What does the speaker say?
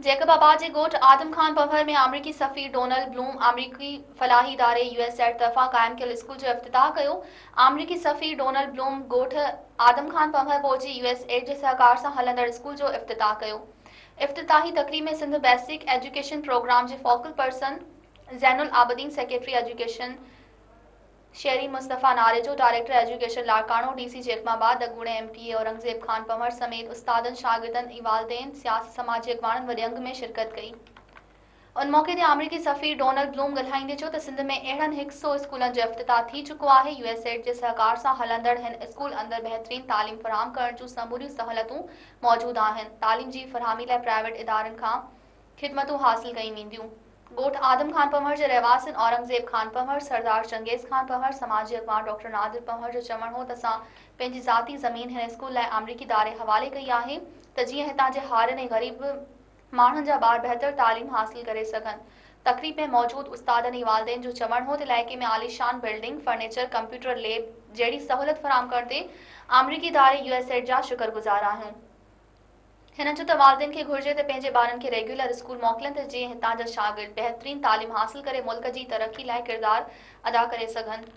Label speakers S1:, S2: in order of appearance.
S1: Jacob آباد جي ڳوٺ آدم خان پنهور ۾ آمريڪي سفير ڊونلڊ بلوم آمريڪي فلاحي اداري يو ايس ايڊ طرفان قائم ڪيل اسڪول جو افتتاح ڪيو. آمريڪي سفير ڊونلڊ بلوم ڳوٺ آدم خان پنهور پهچي يو ايس ايڊ جي سهڪار سان هلندڙ اسڪول جو افتتاح ڪيو. افتتاحي تقريب ۾ سنڌ بيسڪ ايجوڪيشن پروگرام جي focal person Zain ul Abidin, secretary education Shirin Mustafa Narejo, director education Larkana, D C Jacobabad, اڳوڻي M P A Aurangzeb Khan Panhwar سميت استادن، شاگردن ۽ والدين، سياسي سماجي اڳواڻن وڏي انگ ۾ شرڪت ڪئي. ان موقعي تي آمريڪي سفير ڊونلڊ بلوم ڳالهائيندي چيو ته سنڌ ۾ اهڙن هڪ سئو اسڪولن جو افتتاح ٿي چڪو آهي، يو ايس ايڊ جي سهڪار سان هلندڙ هن اسڪول اندر بهترين تعليم فراهم ڪرڻ جون سموريون سهولتون موجود آهن، تعليم جي فراهمي لاء پرائيويٽ ادارن کان خدمتون حاصل ڪيون وينديون. ڳوٺ آدم خان پنهور جي رهواسين اورنگزيب خان پنهور، سردار چنگيز خان پنهور، سماجي اڳواڻ ڊاڪٽر نادر پنهور جو چوڻ هو ته اسان پنهنجي ذاتي زمين هن اسڪول لاء آمريڪي اداري حوالي ڪئي آهي ته جيئن هتان جي هارين ۽ غريب ماڻهن جا ٻار بهتر تعليم حاصل ڪري سگهن. تقريب ۾ موجود استادن ۽ والدين جو چوڻ هو ته علائقي ۾ عاليشان بلڊنگ، فرنيچر، ڪمپيوٽر ليب جهڙي سهولت فراهم ڪرڻ تي آمريڪي اداري يو ايس ايڊ جا شڪر گذار آهيون. هنن چيو ته والدين کي گهرجي ته پنهنجي ٻارن کي ريگيولر اسڪول موڪلين ته جيئن هتان جا شاگرد بهترين تعليم حاصل ڪري ملڪ جي ترقي لاء ڪردار ادا ڪري سگهن.